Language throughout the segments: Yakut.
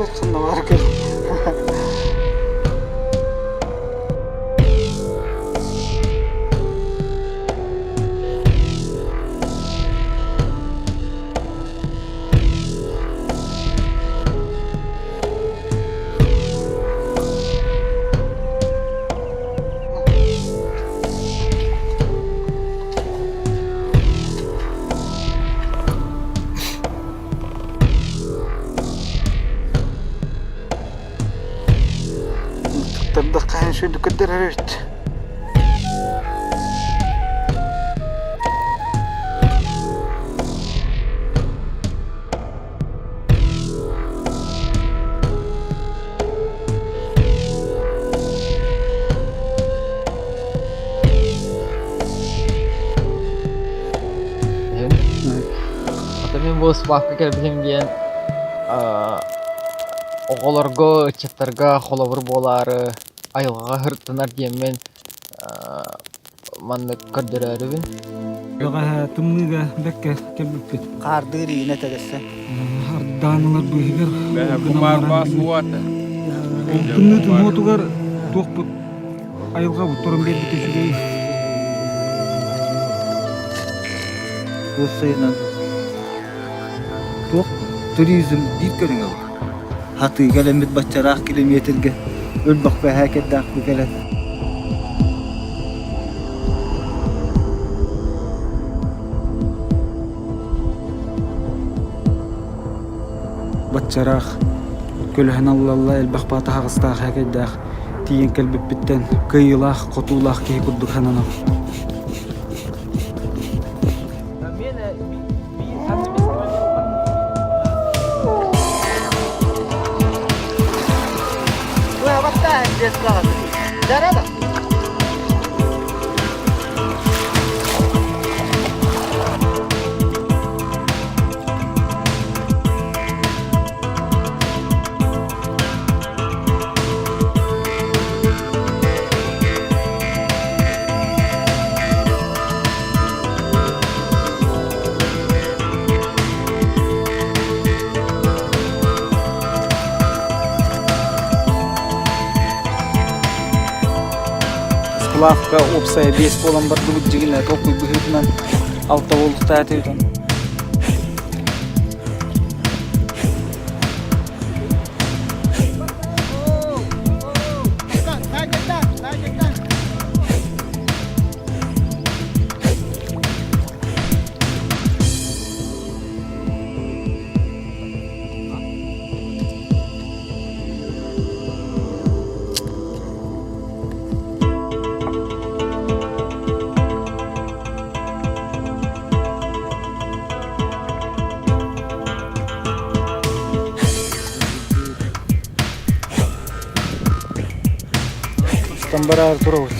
Туох ханна баар кэл. Тардахха сүрдүк көрдөрөр эбит. Ата мин бу сплавка кэлбитим диэн оҕолорго, ыччаттарга холобур буолаары айылҕаҕа һыртанар диэммин маннык көрдөрөөрүбүн. Бэҕэһээ тымныыга бэккэ кэлбиппит. Хаардыыр иинэ тэгэссе. Ардаан ылар быыһыгар гынан баран тымныытын уотугар туохпут айылҕабыт туран биэрбит үчүгэй. Уопсайынан туох туризм биир көрүҥэ бу. Хатыыга элэммит баччараах километрга өлбөхпө эһээкэрдээх кэлэн. Баччараах көлөһөн аллалла элбэх баатаһаҕастаах эһэкэйдээх тиийэн кэлбиппиттэн кыайыылаах, хотуулаах киһи курдук сананабын. Сплавка уопсайа биэс буолан бардыбыт дьигинэ толкуй быһыытынан алта буолуохтаах этибит. Устан бараары турабыт.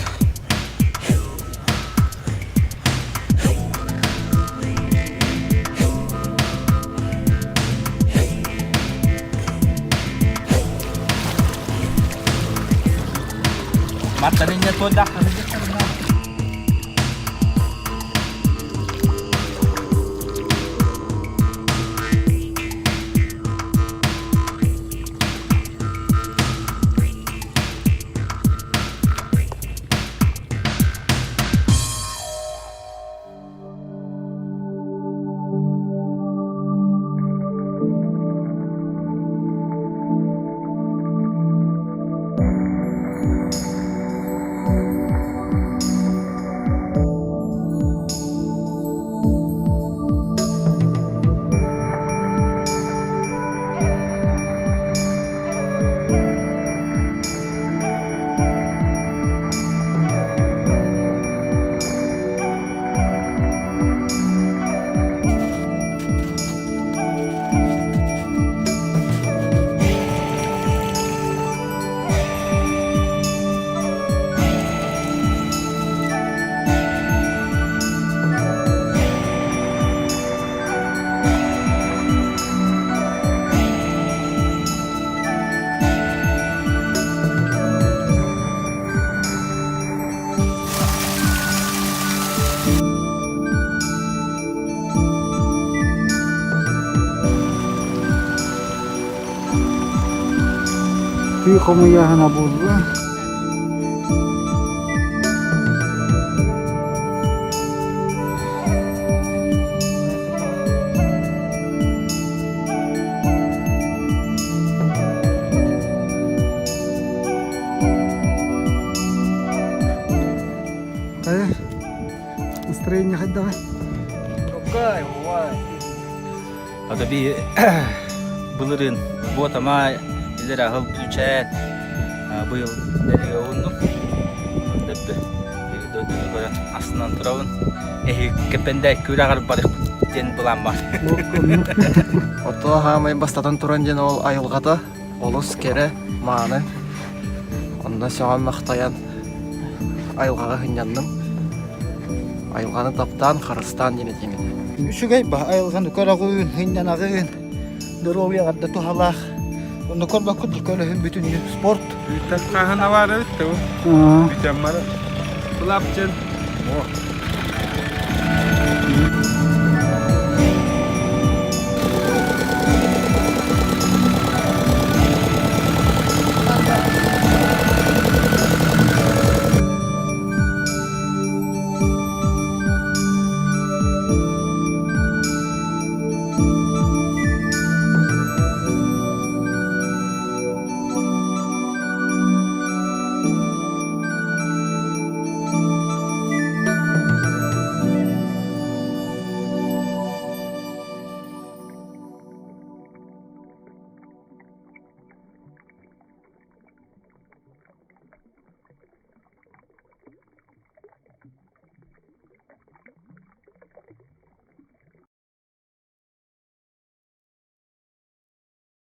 Тыы хомуйааһына буолла. Хайа, настроение хайдаҕай? Ата би былырын буотама илер аһыл включает быйыл дэригэ уһуннум. Дөббө дойдуну көрөн астынан турабын. Эһи кэппэндэ күрэҕэр барык диэн былаан бар. Ото хаамай бастатан туран диэн ол айылҕата олус кэрэ, мааны. Онно сөҕөн-махтайан айылҕаҕа сынньанным. Айылҕаны таптаан, харыстаан диэн этиэм этэ. Үчүгэй ба айылҕаны көрөҕүн, сынньанаҕын, доруобуйаҕар да туһалаах. Онно көрбөккүт көлөһүн бүтүннүү спорт. Бүтэн хаһан аваар эбит да бу. Бүтэн бара. Былапчын.